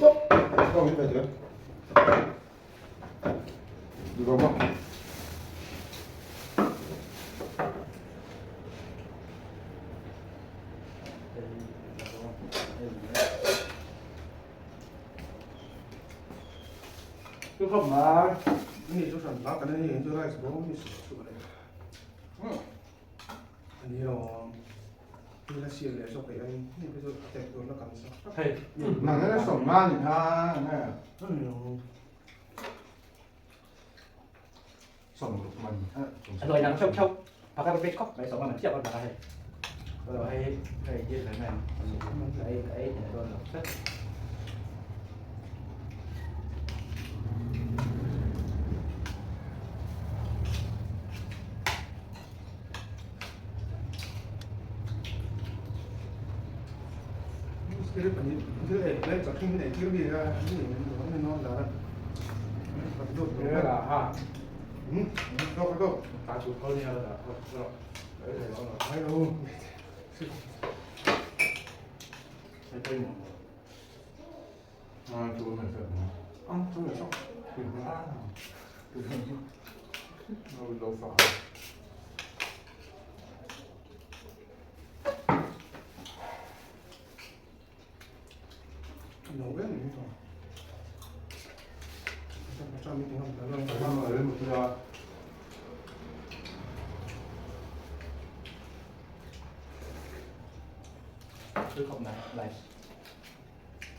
Rồi nắng chốc chốc và các vết khóc đấy sống mà chiếc con bà hay rồi hay hay chia sẻ này cái cái này rồi rất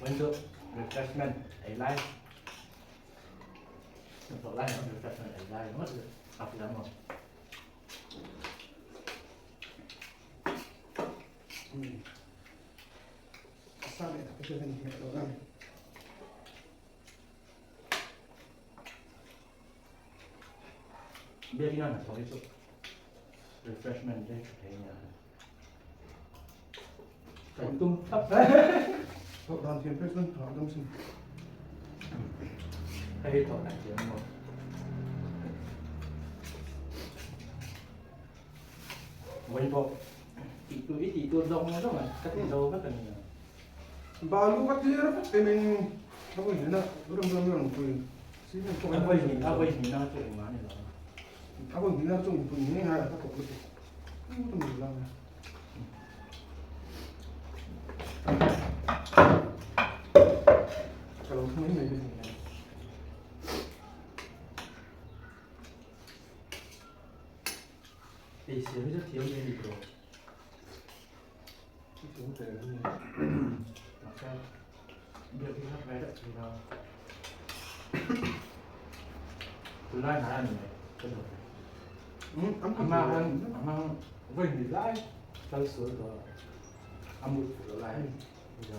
Window refreshment ไอ้ไล่ตัวไล่ refreshment ไอ้ไล่หมดเลยเอาไปแล้วหมดเบี้ยที่นั่นอ่ะเขาที่สุด refreshment ได้เพลงอ่ะใส่ตุ้มตับให้ถอดหนังเสียงหมดวันนี้บอกตีตัวอีตีตัวลงแล้วมันก็ตีโลก็เป็นเอาไปหินเอาไปหินน่าจะถึงมาเนี่ยหรอ ตีเสียไม่จะเที่ยวเลยดีกว่าเดี๋ยวที่ทักไปแล้วทีเราคุณไล่หาหนึ่งเลยกระโดดอามาอามาวิ่งหนีไล่เราสวยกว่าอามุดไล่นิทา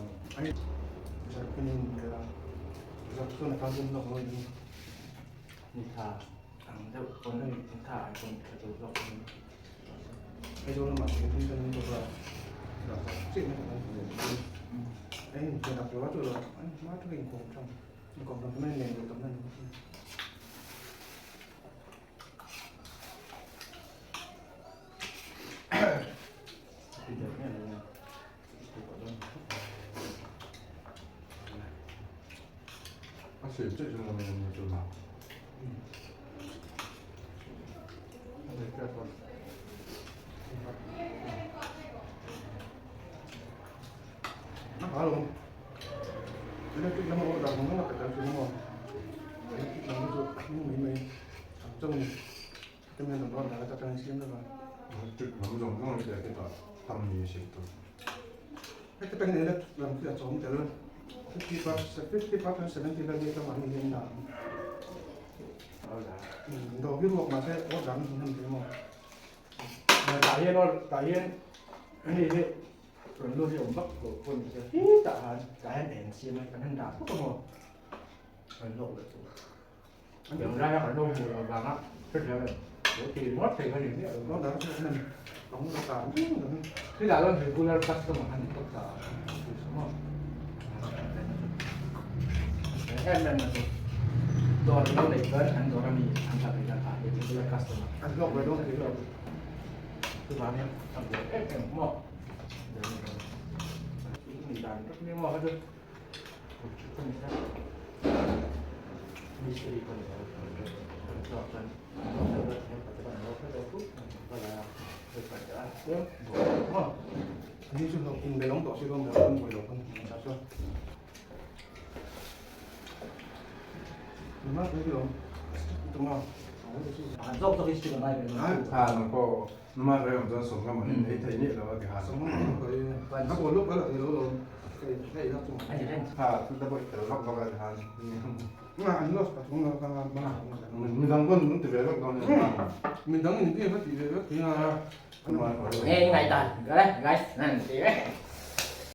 อังเจ้าคนนึงนิทาคนกระโดดรอบนี้ ที่เดี๋ยวเนี่ยอะไรเนี่ยถูกกว่าต้น 打烟咯，打烟，นี่นี่ส่วนรูปที่ผมบักคนจะที่ตาตาเห็นเสียไหมกันด่าพวกมันมันโลกเลยตัวอย่างแรกมันโลกอยู่บางอ่ะก็เดี๋ยวโอเคหมดเลยก็อย่างนี้คือด่าเราถือกูแล้วคัสตอร์มันตกตาคือสมองแค่นั้นนะตัวเราเลยเกินอันตัวเรามีอันทำเป็นการขายเป็นตัวคัสตอร์คือว่าเนี่ยทำเอ๊ะหม้อเดี๋ยวมีด่านมีหม้อเขาจะ Nghe như này tàn, guys, này, tí đấy.